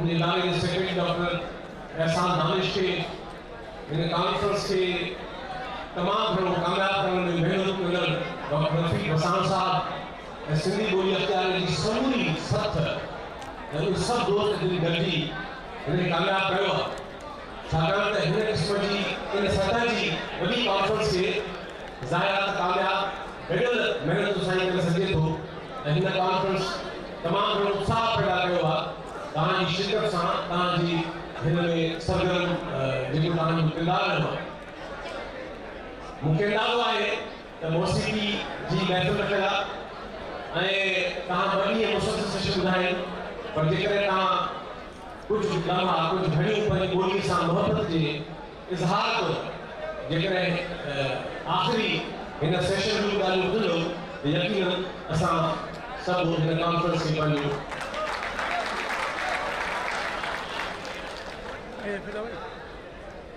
منهنجي اداري جي سيڪريٽري ڊاڪٽر احسان دانش کي هن ڪانفرنس کي تمام گهڻو ڪامياب ڪرڻ ۾ محنت ڪندڙ ڊاڪٽر رفيق وساڻ صاحب ۽ سنڌي ٻولي اختياري جي سموري سٿ ۽ اهي سڀ دوست جن گڏجي هن کي ڪامياب ڪيو آهي، ڇاڪاڻ ته هن قسم جي ان سطح جي وڏي ڪانفرنس کي ظاهر آهي ته ڪامياب گڏيل محنتن سان ئي ڪري سگهجي ٿو ۽ هن ڪانفرنس تمام گهڻو اتساهه پيدا ڪيو آهي توهان جي شرڪت سان، توهان جي هن ۾ سرگرم جيڪو توهان جو ڪردار رهيو آهي. مون کي اندازو آهي ته موسيقي جي محفل رکيل آهي ۽ توهان ٻه ڏينهن مسلسل سيشن ٻڌا آهن، پر جيڪڏهن توهان ڪجهه لمحا، ڪجهه گهڙيون پنهنجي ٻوليء سان محبت جي اظهار طور جيڪڏهن آخري هن سيشن جون ڳالهيون ٻڌندؤ ته يقينن اسان سڀ هن ڪانفرنس کي پنهنجو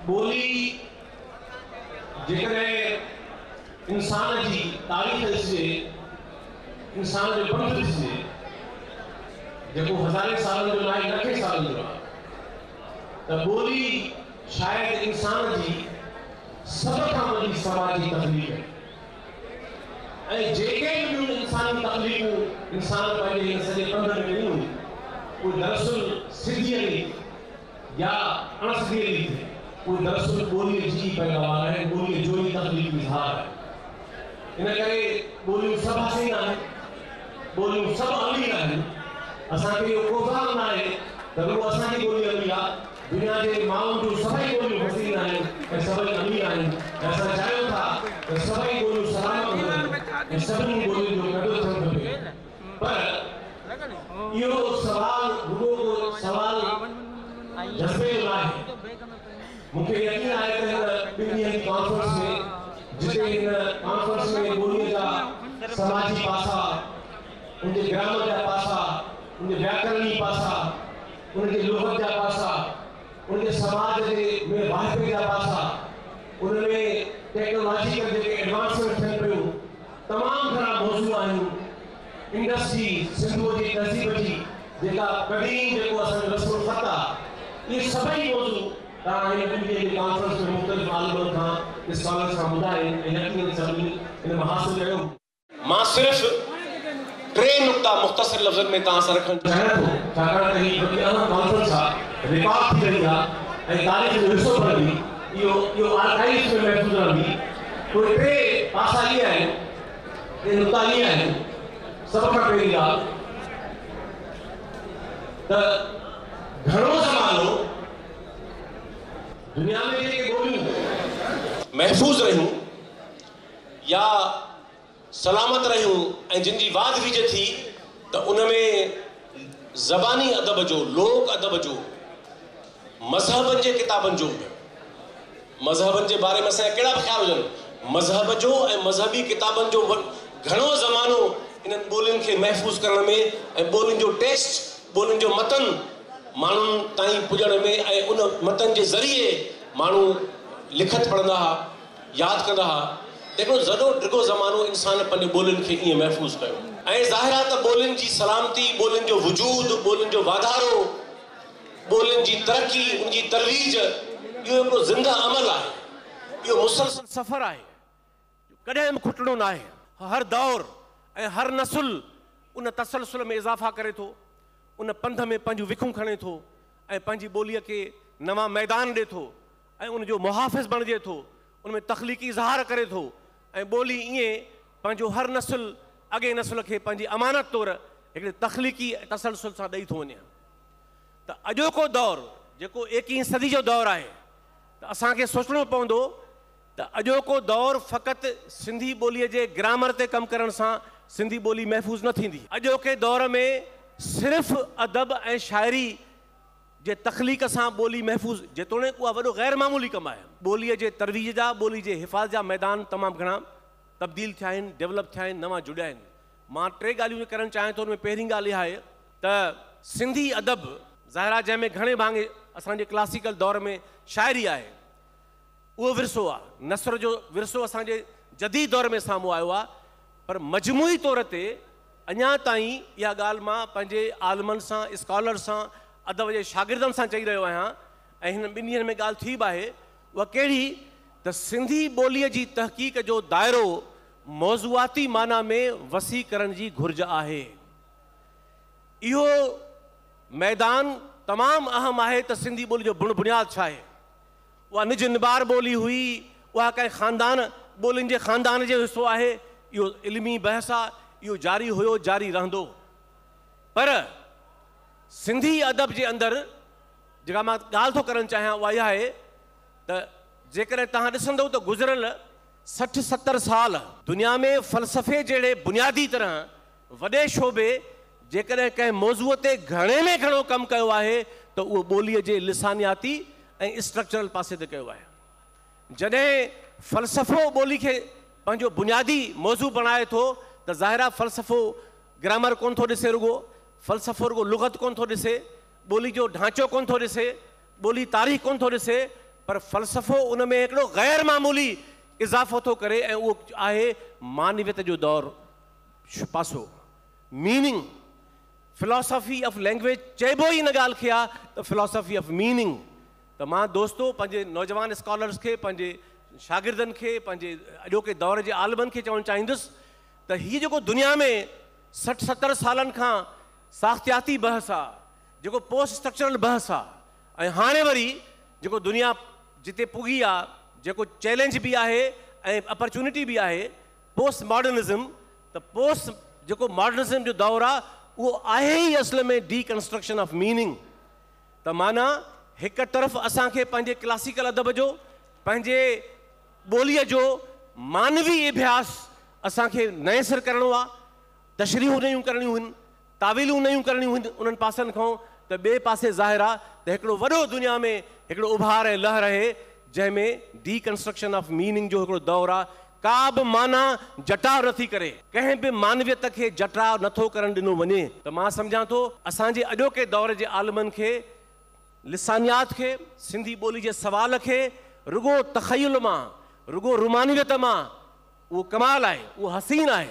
ٻولي جيڪڏهن انسان جي تاريخ ڏسجي، انسان جو پنڌ ڏسجي، جيڪو هزارين سالن جو ناهي لکين سالن جو آهي ته ٻولي شايد انسان جي سڀ کان وڏي سماجي تخليق آهي ۽ جيڪي به ٻيون انساني تخليقون انسان پنهنجي هن سڄي پنڌ ۾ ڪيون، اهي دراصل سڌيء ريت يا اڻ سڌيء ريت اهي دراصل ٻوليء جي ئي پيداوار آهن، ٻوليء جو ئي تخليقي اظهار آهن. ان ڪري ٻوليون سڀ حسين آهن، ٻوليون سڀ امير آهن. اسان کي اهو ڪو وهم ناهي ته رڳو اسان جي ٻولي امير آ، دنيا جي مائن جون سڀئي ٻوليون حسين آهن ۽ سڀئي امير آهن ۽ اسان چاهيون ٿا ته سڀئي ٻوليون سلامت هجن ۽ سڀني ٻولين جو قدر ٿيڻ کپي. پر اهو سوال رڳو ڪو سوال جذبي جو ناهي. مون کي يقين آهي ته هن ٻن ڏينهن جي ڪانفرنس ۾ جتي هن ڪانفرنس ۾ ٻوليء جا سماجي پاسا، ان جي گرامر جا پاسا، ان جي وياڪرڻي پاسا، ان جي لغت جا پاسا، ان جي سماج جي ۾ واهپي جا پاسا، ان ۾ ٽيڪنالاجيڪل جيڪي ايڊوانسمينٽ ٿين پيون، تمام گهڻا موضوع آهن. انڊس جي سنڌوء جي تهذيب جي جيڪا قديم جيڪو اسان جو رسم الخط آ، اهي سڀئي موضوع توهان هن ٻن ڏينهن جي ڪانفرنس ۾ مختلف عالمن کان، اسڪالرز کان ٻڌا آهن ۽ يقينن سڀني ان مان حاصل ڪيو. مان صرف ٽي نقطا مختصر لفظن ۾ توهان سان رکڻ چاهيان ٿو، ڇاڪاڻ ته هي وڏي اهم ڪانفرنس آ، رڪارڊ ٿي رهي آ ۽ تاريخ جو حصو بڻبي، اهو اهو آرڪائيوز ۾ محفوظ رهندي. اهي ٽي پاسا اهي آهن، ٽي نقطا اهي آهن، سڀ کان پهرين ڳالهه ته گهڻو زمانو دنيا ۾ جيڪي ٻوليون محفوظ رهيون يا سلامت رهيون ۽ جن جي واڌ ويجهه ٿي ته ان ۾ زباني ادب جو، لوڪ ادب جو، مذهبن جي ڪتابن جو به، مذهبن جي باري ۾ اسان جا ڪهڙا به خيال هجن، مذهب جو ۽ مذهبي ڪتابن جو گهڻو زمانو انهن ٻولين کي محفوظ ڪرڻ ۾ ۽ ٻولين جو ٽيڪسٽ، ٻولين جو متن ماڻهن تائين پڄڻ ۾ ۽ ان متن جي ذريعي ماڻهو لکت پڙهندا ها، ياد ڪندا ها ته هڪڙو وڏو ڊگهو زمانو انسان پنهنجي ٻولين کي ائين محفوظ ڪيو. ۽ ظاهر آ ته ٻولين جي سلامتي، ٻولين جو وجود، ٻولين جو واڌارو، ٻولين جي ترقي، ان جي ترويج اهو هڪڙو زنده عمل آهي. اهو مسلسل سفر آهي جو ڪڏهن به کٽڻو ناهي. هر دور ۽ هر نسل ان تسلسل ۾ اضافا ڪري ٿو، ان پنڌ ۾ پنهنجون وکون کڻي ٿو ۽ پنهنجي ٻوليء کي نوان ميدان ڏي ٿو ۽ ان جو محافظ بڻجي ٿو، ان ۾ تخليقي اظهار ڪري ٿو ۽ ٻولي ائين پنهنجو هر نسل اڳئين نسل کي پنهنجي امانت طور هڪڙي تخليقي تسلسل سان ڏئي ٿو وڃي ته اڄوڪو دور جيڪو ايڪيهين صدي جو دور آهي ته اسان کي سوچڻو پوندو ته اڄوڪو دور فقط سنڌي ٻوليء جي گرامر تي ڪم ڪرڻ سان سنڌي ٻولي محفوظ نه ٿيندي. اڄوڪي دور ۾ صرف ادب ۽ شاعري جي تخليق سان ٻولي محفوظ، جيتوڻيڪ اها وڏو غير معمولي ڪم آهي. ٻوليء جي ترويج جا، ٻولي جي حفاظت جا ميدان تمام گهڻا تبديل ٿيا آهن، ڊولپ ٿيا آهن، نوان جڙيا آهن. مان ٽي ڳالهيون ڪرڻ چاهيان ٿو، ان ۾ پهرين ڳالهه اها آهي ته سنڌي ادب، ظاهر آهي جنهن ۾ گهڻي ڀاڱي اسان جي ڪلاسيڪل دور ۾ شاعري آهي، اهو ورثو آهي. نثر جو ورثو اسان جي جديد دور ۾ سامهون آيو آهي، پر مجموعي طور تي اڃا تائين اها ڳالهه مان پنهنجي عالمن سان، اسڪالرز سان، ادب جي شاگردن سان چئي رهيو آهيان ۽ هنن ٻن ڏينهن ۾ ڳالهه ٿي به آهي، اها ڪهڙي ته سنڌي ٻوليء جي تحقيق جو دائرو موضوعاتي معنيٰ ۾ وسيع ڪرڻ جي گهرج آهي. اهو ميدان تمام اهم آهي ته سنڌي ٻولي جو بڻ بنياد ڇا آهي؟ اها نج نبار ٻولي هئي، اها ڪنهن خاندان، ٻولين جي خاندان جو حصو آهي، اهو علمي بحث آ، اهو جاري هيو، جاري رهندو. پر سنڌي ادب جي اندر جيڪا مان ڳالهه ٿو ڪرڻ چاهيان اها اها آهي ته جيڪڏهن توهان ڏسندؤ ته گذريل 60 70 سال دنيا ۾ فلسفي جهڙي بنيادي طرح وڏي شعبي جيڪڏهن ڪنهن موضوع تي گهڻي ۾ گهڻو ڪم ڪيو آهي ته اهو ٻوليء جي لسانياتي ۽ اسٽرڪچرل پاسي تي ڪيو آهي. جڏهن فلسفو ٻولي کي پنهنجو بنيادي موضوع بڻائي ٿو ته ظاهر آهي فلسفو گرامر ڪونه ٿو ڏسي رڳو، فلسفو رڳو لغت ڪونه ٿو ڏسي، ٻولي جو ڍانچو ڪونه ٿو ڏسي، ٻولي تاريخ ڪونه ٿو ڏسي، پر فلسفو ان ۾ هڪڙو غير معمولي اضافو ٿو ڪري ۽ اهو آهي معنويت جو دور پاسو، ميننگ، فلاسافي آف لينگويج چئبو ئي ان ڳالهه کي آهي ته فلاسافي آف ميننگ. ته مان دوستو پنهنجي نوجوان اسڪالرس کي، پنهنجي شاگردن کي، پنهنجي اڄوڪي دور جي عالمن کي چوڻ چاهيندس ته هي جيڪو دنيا ۾ 60 70 سالن کان ساختياتي بحث آ، جيڪو پوسٽ اسٽرڪچرل بحث آ ۽ هاڻي وري جيڪو دنيا جتي پڳي آ، جيڪو چئلينج به آهي ۽ اپرچونٽي به آهي پوسٽ ماڊرنزم، ته پوسٽ جيڪو ماڊرنزم جو دور آ اهو آهي ئي اصل ۾ ڊي ڪنسٽرڪشن آف ميننگ. ته معنيٰ هڪ طرف اسان کي پنهنجي ڪلاسيڪل ادب جو، پنهنجي ٻوليء جو معنوي اڀياس اسان کي نئين سر ڪرڻو آ، تشريحون نيون ڪرڻيون هن، تاويلون نيون ڪرڻيون هن انهن پاسن کان، ته ٻئي پاسي ظاهر آ ته هڪڙو وڏو دنيا ۾ هڪڙو اڀار ۽ لهر آهي جنهن ۾ ڊي ڪنسٽرڪشن آف ميننگ جو هڪڙو دور آ، ڪا به معنيٰ جٽاء نٿي ڪري، ڪنهن به معنويت کي جٽاء نٿو ڪرڻ ڏنو وڃي ته مان سمجهان ٿو اسان جي اڄوڪي دور جي عالمن کي لسانيات کي، سنڌي ٻولي جي سوال کي رڳو تخيل مان، رڳو رومانويت مان، اهو ڪمال آهي، اهو حسين آهي،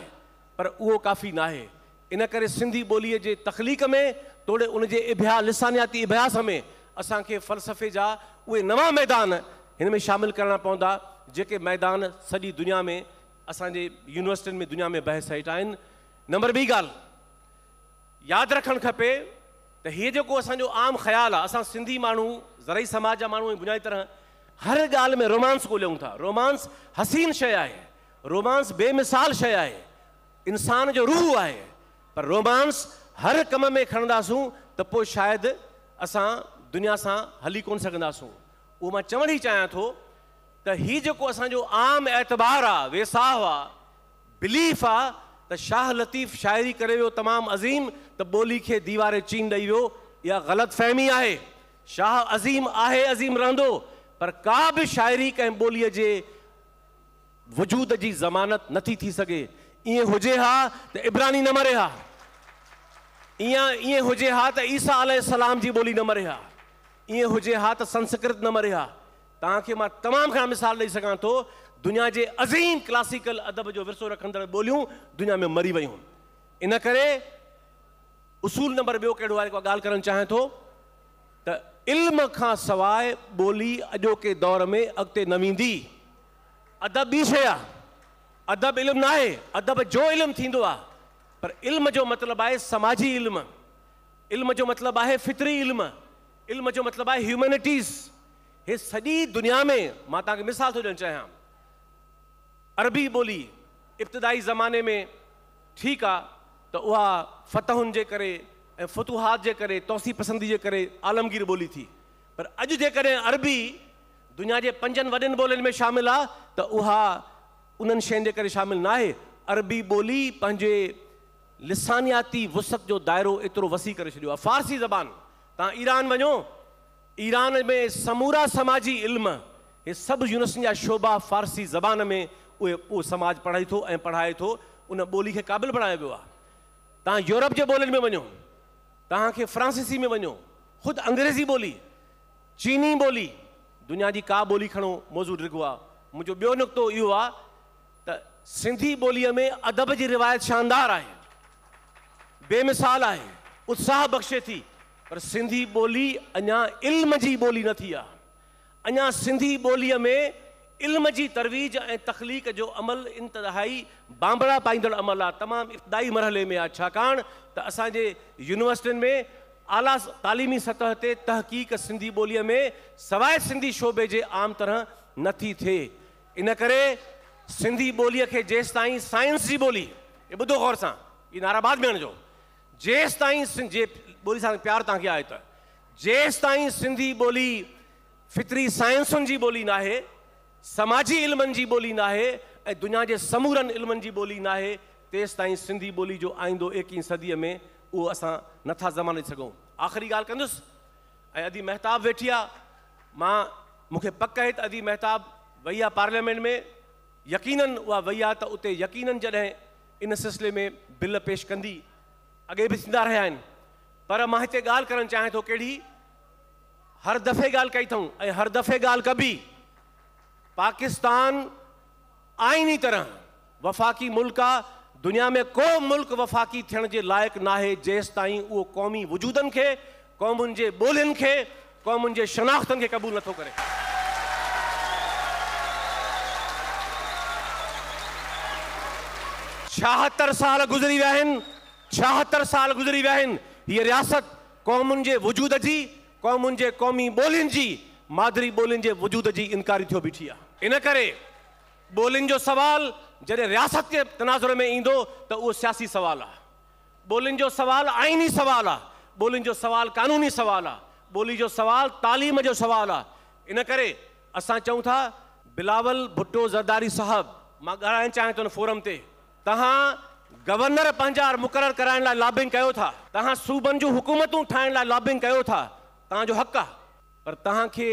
پر اهو ڪافي ناهي. ان ڪري سنڌي ٻوليء جي تخليق ۾ توڙي ان جي اڀيا لسانياتي اڀياس ۾ اسان کي فلسفي جا اهي نوان ميدان هن ۾ شامل ڪرڻا پوندا، جيڪي ميدان سڄي دنيا ۾ اسان جي يونيورسٽين ۾ دنيا ۾ بحث هيٺ آهن. نمبر ٻي ڳالهه ياد رکڻ کپي ته هيء جيڪو اسان جو عام خيال آهي، اسان سنڌي ماڻهو زرعي سماج جا ماڻهو ۽ بنيادي طرح هر ڳالهه ۾ رومانس ڳوليون ٿا. رومانس حسين شيء آهي، رومانس بي مثال شيء آهي، انسان جو روح آهي، پر رومانس هر ڪم ۾ کڻنداسون ته پوء شايد اسان دنيا سان هلي ڪونه سگهنداسون. اهو مان چوڻ ئي چاهيان ٿو ته هي جيڪو اسان جو عام اعتبار آ، ويساهه آ، بليف آ ته شاهه لطيف شاعري ڪري ويو تمام عظيم ته ٻولي کي ديوار چين ڏئي ويو، اها غلط فهمي آهي. شاهه عظيم آهي عظيم رهندو، پر ڪا به شاعري ڪنهن ٻوليء جي وجود جي ضمانت نٿي ٿي سگهي. ائين هجي ها ته عبراني نه مري ها. ائين هجي ها ته عيسيٰ عليه السلام جي ٻولي نه مري ها. ائين هجي ها ته سنسڪرت نه مري ها. توهان کي مان تمام گهڻا مثال ڏئي سگهان ٿو. دنيا جي عظيم ڪلاسيڪل ادب جو ورثو رکندڙ ٻوليون دنيا ۾ مري ويون. ان ڪري اصول نمبر ٻيو ڪهڙو آهي جيڪو ڳالهه ڪرڻ چاهيان ٿو ته علم کان سواء ٻولي اڄوڪي دور ۾ اڳتي نه ويندي. ادب ٻي شيء آهي. ادب علم ناهي، ادب جو علم ٿيندو آهي. پر علم جو مطلب آهي سماجي علم، علم جو مطلب آهي فطري علم، علم جو مطلب آهي هيومينٽيز. هي سڄي دنيا ۾ مان توهان کي مثال ٿو ڏيڻ چاهيان، عربي ٻولي ابتدائي زماني ۾ ٺيڪ آ ته اها فتحن جي ڪري ۽ فتوحات جي ڪري توسيع پسندي جي ڪري عالمگير ٻولي ٿي، پر اڄ جيڪڏهن عربي دنيا جي پنجن وڏين ٻولين ۾ شامل آ ته اها انهن شين جي ڪري شامل ناهي. عربي ٻولي پنهنجي لسانياتي وسعت جو دائرو ايترو وسيع ڪري ڇڏيو آ. فارسي زبان، توهان ايران وڃو، ايران ۾ سمورا سماجي علم، هي سڀ يونيورسٽين جا شعبا فارسي زبان ۾ اهي اهو سماج پڙهي ٿو ۽ پڙهائي ٿو، ان ٻولي کي قابل بڻايو ويو آ. توهان يورپ جي ٻولين ۾ وڃو، توهان کي فرانسيسي ۾ وڃو، خود انگريزي ٻولي، چيني ٻولي، دنيا جي ڪا ٻولي کڻو موضوع ڊگهو آ. منهنجو ٻيو نقطو اهو آ ته سنڌي ٻوليء ۾ ادب جي روايت شاندار آهي، بي مثال آهي، اتساهه بخشي ٿي، پر پر سنڌي ٻولي اڃا علم جي ٻولي نه ٿي آ. اڃا سنڌي ٻوليء ۾ علم جي ترويج ۽ تخليق جو عمل انتهائي بانبڙا پائيندڙ عمل آ، تمام ابتدائي مرحلي ۾ آ، ڇاڪاڻ ته اسان جي يونيورسٽين ۾ اعليٰ تعليمي سطح تي تحقيق سنڌي ٻوليء ۾ سواء سنڌي شعبي جي عام طرح نه ٿي ٿئي. ان ڪري سنڌي ٻوليء کي جيستائين سائنس جي ٻولي، هي ٻڌو غور سان، هي نعرا بعد ۾ هڻجو، جيستائين جي ٻولي سان پيار توهان کي آهي ته جيستائين سنڌي ٻولي فطري سائنسن جي ٻولي ناهي، سماجي علمن جي ٻولي ناهي ۽ دنيا جي سمورن علمن جي ٻولي ناهي، تيستائين سنڌي ٻولي جو آئيندو ايڪيهين صديء ۾ اهو اسان نه ٿا ضمانت ڏئي سگهون. آخري ڳالهه ڪندس ۽ ادي مهتاب ويٺي آ، مان مون کي پڪ آهي ته ادي مهتاب وئي آ پارليامينٽ ۾، يقينن اها وئي آ ته اتي يقينن جڏهن ان سلسلي ۾ بل پيش ڪندي، اڳي به ٿيندا رهيا آهن، پر مان هتي ڳالهه ڪرڻ چاهيان ٿو ڪهڙي هر دفعي ڳالهه ڪئي اٿئون ۽ هر دفعي ڳالهه ڪبي، پاڪستان آئيني طرح وفاقي ملڪ آ، دنيا ۾ ڪو ملڪ وفاقي ٿيڻ جي لائق ناهي جيستائين اهو قومي وجودن کي، قومن جي ٻولين کي، قومن جي شناختن کي قبول نٿو ڪري. 76 سال گذري ويا آهن، 76 سال گذري ويا آهن، هيء رياست قومن جي وجود جي، قومن جي قومي ٻولين جي، مادري ٻولين جي وجود جي انڪاري ٿيو بيٺي آ. ان ڪري ٻولين جو سوال جڏهن رياست جي تناظر ۾ ايندو ته اهو سياسي سوال آ. ٻولين جو سوال آئيني سوال آ. ٻولين جو سوال قانوني سوال آ. ٻولي جو سوال تعليم جو سوال آ. ان ڪري اسان چئون ٿا بلاول ڀٽو زرداري صاحب مان ڳالهائڻ چاهيان ٿو ان فورم تي توهان گورنر پنهنجا مقرر ڪرائڻ لاء لابنگ ڪيو ٿا، توهان صوبن جون حڪومتون ٺاهڻ لاء لابنگ ڪيو ٿا، توهان جو حق آ، پر توهان کي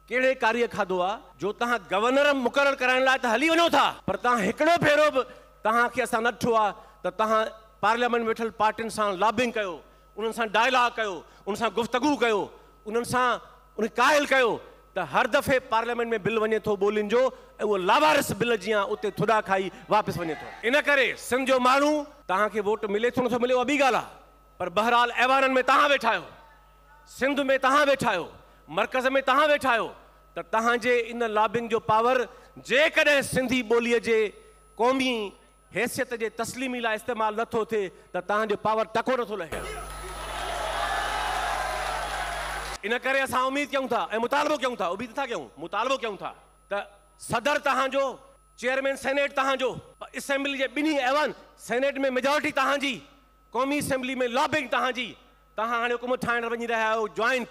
ڪهڙي ڪاريء کاڌو آ جو توهان گورنر مقرر ڪرائڻ لاء ته هلي وڃو ٿا، پر توهان هڪڙو ڀيرو به توهان کي اسان نه ڏٺو آ ته توهان پارليامينٽ ۾ ويٺل پارٽين سان لابنگ ڪيو، انهن سان ڊائلاگ ڪيو، انهن سان گفتگو ڪيو، انهن سان انهن کي قائل ڪيو ته هر دفعي پارليامينٽ ۾ بل وڃي ٿو ٻولين جو ۽ اهو لاوارث بل جيان اتي ٿڏا کائي واپس وڃي ٿو. ان ڪري سنڌ جو ماڻهو توهان کي ووٽ ملي ٿو نٿو ملي اها ٻي ڳالهه آهي پر بهرحال ايوانن ۾ توهان ويٺا آهيو، سنڌ ۾ توهان ويٺا آهيو، مرڪز ۾ توهان ويٺا آهيو ته توهان جي ان لابنگ جو پاور جيڪڏهن سنڌي ٻوليء جي قومي حيثيت جي تسليمي لاء استعمال نه ٿو ٿئي ته توهان جو پاور ٽڪو نه ٿو لهي. ان ڪري اسان اميد ڪيون ٿا ۽ مطالبو ڪيون ٿا، اميد نٿا ڪيون، مطالبو ڪيون ٿا ته صدر توهان جو، چيئرمين سينيٽ توهان جو، اسيمبلي جي ٻنهي ايوان، سينيٽ ۾ ميجارٽي توهان جي، قومي اسيمبلي ۾ لابنگ توهان جي، توهان هاڻي حڪومت ٺاهڻ وڃي رهيا آهيو جوائنٽ،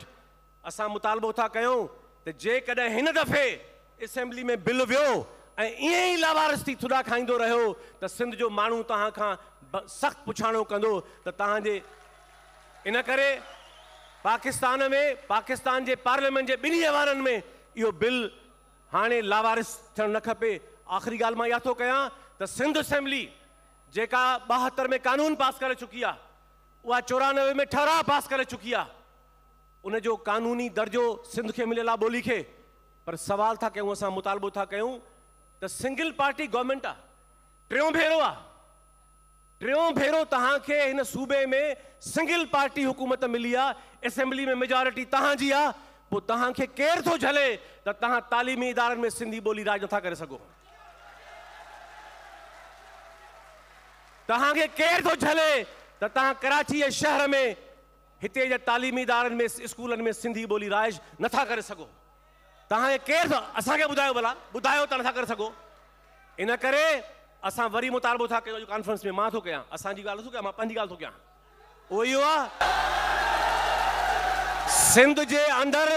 اسان مطالبو ٿا ڪيون ته جيڪڏهن هن دفعي اسيمبلي ۾ بل ويو ۽ ائين ئي لاوارث ٿي ٿڏا کائيندو رهيو ته سنڌ جو ماڻهو توهان کان سخت پڇاڻو ڪندو ته توهان جي ان ڪري پاڪستان ۾ پاڪستان جي پارليامينٽ جي ٻنهي ايوانن ۾ اهو بل هاڻي لاوارث ٿيڻ نه کپي. آخري ڳالهه مان اها ٿو ڪيان ته سنڌ اسيمبلي جيڪا 72 ۾ قانون پاس ڪري چڪي آهي اها 94 ۾ ٺهراء پاس ڪري چڪي آهي ان جو قانوني درجو سنڌ کي مليل آ ٻولي کي پر سوال ٿا ڪيون اسان مطالبو ٿا ڪيون ته سنگل پارٽي گورنمينٽ آ ٽيون ڀيرو آ ٽيون ڀيرو توهان کي هن صوبي ۾ سنگل پارٽي حڪومت ملي آ اسيمبلي ۾ ميجارٽي توهان جي آ پوء توهان کي ڪير ٿو جهلي ته توهان تعليمي ادارن ۾ سنڌي ٻولي رائج نٿا ڪري سگهو توهان کي ڪير ٿو جهلي ته توهان ڪراچي جي شهر ۾ هتي جي تعليمي ادارن ۾ اسڪولن ۾ سنڌي ٻولي رائج نه ٿا ڪري سگهو. توهان کي ڪير ٿو اسان کي ٻڌايو ڀلا ٻڌايو ته نه ٿا ڪري سگهو. ان ڪري اسان وري مطالبو ٿا ڪيون اڄ ڪانفرنس ۾ مان ٿو ڪيان اسان جي ڳالهه نه ٿو ڪيان مان پنهنجي ڳالهه ٿو ڪيان اهو اهو آهي. سنڌ جي اندر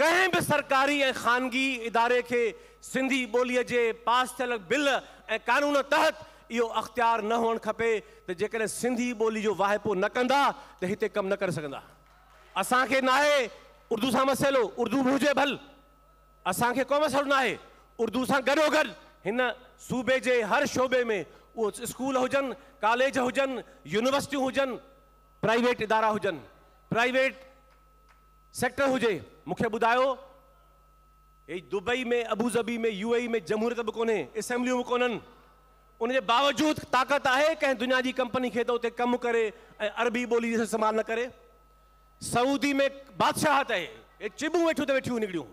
ڪنهن به سرڪاري ۽ خانگي اداري کي سنڌي ٻوليء جي پاس ٿيل بل ۽ قانون تحت اهو اختيار نه هئڻ کپي ته جيڪڏهن سنڌي ٻولي جو واهپو نه ڪندا ته هتي ڪم نه ڪري سگهندا. اسان کي ناهي اردو سان مسئلو، اردو به هجي ڀل، اسان کي ڪو مسئلو ناهي، اردو سان گڏوگڏ هن صوبي جي هر شعبي ۾ اهو اسڪول هجن، ڪاليج هجن، يونيورسٽيون هجن، پرائيويٽ ادارا هجن، پرائيويٽ سيڪٽر هجي، مون کي ٻڌايو هي دبئي ۾ ابوظهبي ۾ يو اي اي ۾ جمهوريت به ڪونهي، اسيمبليون به ڪونهن، ان جي باوجود طاقت آهي ڪنهن دنيا جي ڪمپني کي ته اتي ڪم ڪري ۽ عربي ٻولي جو استعمال نه ڪري؟ سعودي ۾ بادشاهت آهي، اهي چٻون ويٺيون ته ويٺيون نڪڙيون،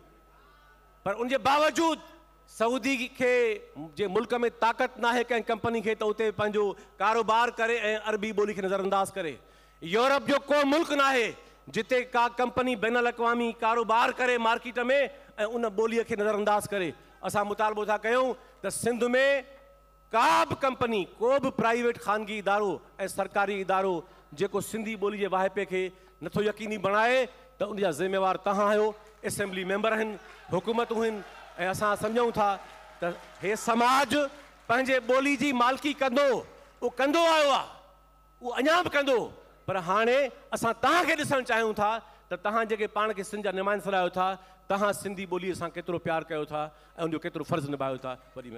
پر ان جي باوجود سعودي کي جي ملڪ ۾ طاقت ناهي ڪنهن ڪمپني کي ته اتي پنهنجو ڪاروبار ڪري ۽ عربي ٻولي کي نظرانداز ڪري. يورپ جو ڪو ملڪ ناهي جتي ڪا ڪمپني بين الاقوامي ڪاروبار ڪري مارڪيٽ ۾ ۽ ان ٻولي کي نظرانداز ڪري. اسان مطالبو ٿا ڪيون ته سنڌ ۾ ڪا به ڪمپني، ڪو به پرائيويٽ خانگي ادارو ۽ سرڪاري ادارو جيڪو سنڌي ٻولي جي واهپي کي نٿو يقيني بڻائي ته ان جا ذميوار توهان آهيو، اسيمبلي ميمبر آهن، حڪومتون آهن ۽ اسان سمجهون ٿا ته هي سماج پنهنجي ٻولي جي مالڪي ڪندو، اهو ڪندو آيو آهي، اهو اڃا به ڪندو پر هاڻي اسان توهان کي ڏسڻ چاهيون ٿا ته توهان جيڪي پاڻ کي سنڌ جا نمائندا سڏايو ٿا، توهان سنڌي ٻوليء سان ڪيترو پيار ڪيو ٿا ۽ ان جو ڪيترو فرض نڀايو ٿا. وڏي مهرباني.